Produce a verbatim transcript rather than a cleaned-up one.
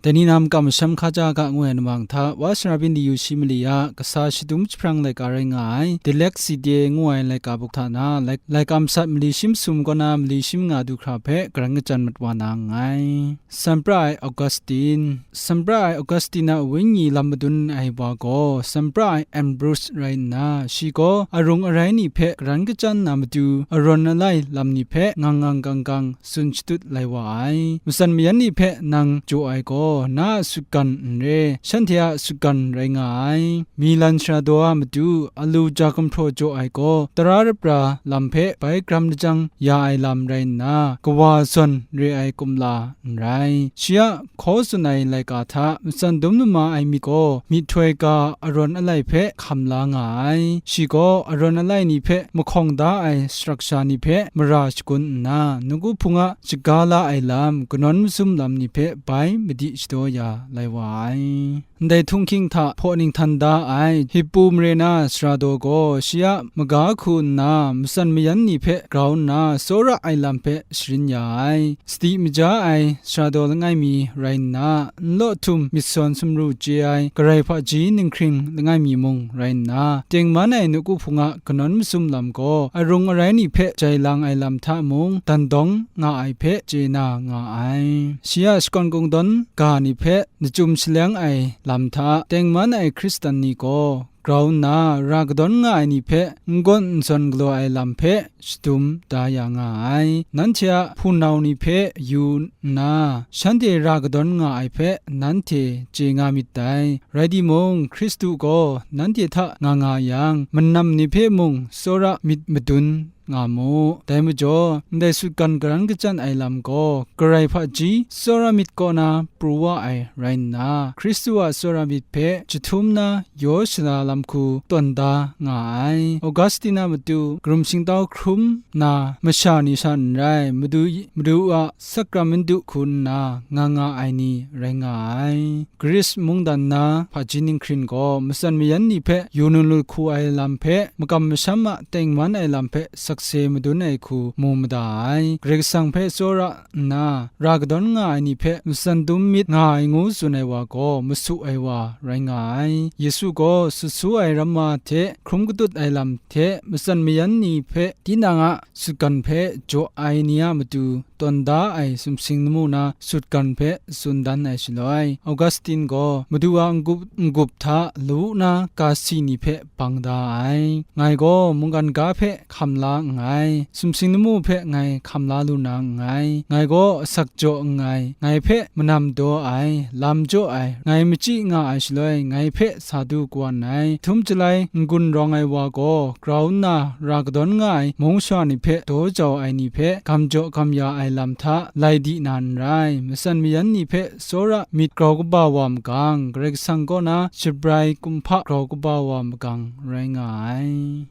Dai ni na makam masham hkaja ga ngu ai namang hta, Wa Sara Byin Di Yu Shi Mali a kasa shadum jahprang laika rai nga ai, Dyslexia ngu ai laika buk hta na, lai-, laika masat mali shi masum kaw na mali shi manga du hkra hpe karan kachyan mat wa na nngai. Sanpra ai Augustine. Sanpra ai Augustine a wenyi lam madun ai wa gaw, sanpra ai Ambrose rai nna, shi gaw arung arai ni hpe karan kachyan na matu, arawn alai lam ni hpe ngang ngang gang gang tsun shatut lai wa ai. Matsan mayan ni hpe nang jaw ai gaw, na a sutgan n re, shanhte a sutgan rai nga ai. Milan sara daw a matu, alu ja gumhpraw jaw ai gaw, tara rapra lam hpe bai gram lajang ya ai lam rai nna, kawa zawn re ai kumla n rai. Shi a hkaw tsun ai laika hta matsan dum lama ai myit gaw, myihtoi ga arawn alai hpe hkam la nga ai. Shi gaw arawn alai ni hpe mahkawng da ai sarak sha ni hpe mara shagun nna, nawku hpung a shaga la ai lam, kanawn mazum lam ni hpe bai madi shadaw ya lai wa ai. Ndai htunghking hta hpaw ninghtan da ai Hippu mare na sara daw gaw, shi a maga hku nna, matsan mayan ni hpe grau nna, tsawra ai lam hpe sharin ya ai. Sadi maja ai sara daw langai mi rai nna, nlaw htum myit sawn sumru chye ai Karai hpaji ninghkring langai mi mung rai nna, tengman ai nawku hpung a kanawn mazum lam gaw, arung arai ni hpe jai lang ai lam hta mung, dan dawng nga ai hpe chye na nga ai. Shi a shakawn kungdawn ga ni hpe nachum shaleng ai lam hta, tengman ai Hkristan ni gaw grau nna, ra kadawn nga ai ni hpe n-gawn n-zawn galaw ai lam hpe shadum da ya nga ai. Nanhte a hpunau ni hpe yu nna, shanhte ra kadawn nga ai hpe nanhte chye nga myit dai. Rai timung, Hkristu gaw nanhte hta nga nga yang, manam ni hpe mung tsawra myit madun nga mu. Dai majaw, ndai sutgan karan kachyan ai lam gaw, Karai hpaji tsawra myit kaw na pru wa ai rai nna, Hkristu a tsawra myit hpe jahtum na yaw shala lam hku tawn da nga ai. Augustine a matu, karum shingtau hkrum na masha ni sha n rai, Madu, Madu a sakramentu hku nna nga nga ai ni rai nga ai. Gris mungdan na hpaji ninghkring gaw matsan mayan ni hpe yu nu lu hku ai lam hpe, makam masham a tengman ai lam hpe sakse madun ai hku mu mada ai. Karai Kasang hpe tsawra nna, ra kadawn nga ai ni hpe matsan dum myit nga ai ngu tsun ai wa gaw, masu ai wa rai nga ai. Yesu gaw sut su ai ramma hte hkrum katut ai lam hte matsan mayan ni hpe tinang a sutgan hpe jaw ai ni a matu tawn da ai sumsing lamu na sutgan hpe tsun dan ai shaloi, Augustine gaw Madu a n-gup, n-gup hta lawu na ga si ni hpe bang da ai. Ngai gaw mungkan ga hpe hkam la nngai, sumsing lamu hpe ngai hkam la lu na nngai. Ngai gaw asak jaw nngai, ngai hpe manam daw ai, lam jaw ai, ngai machyi nga ai shaloi, ngai hpe sa du kawan ai. Htum chyalai n-gun rawng ai wa gaw grau nna ra kadawn nga ai mung sha ni hpe daw jau ai ni hpe gam jaw gam ya ai lam hta lai di na n rai, matsan mayan ni hpe tsawra myit grau kaba wa magang, Karai Kasang kaw na shabrai kumhpa grau kaba wa magang rai nga ai.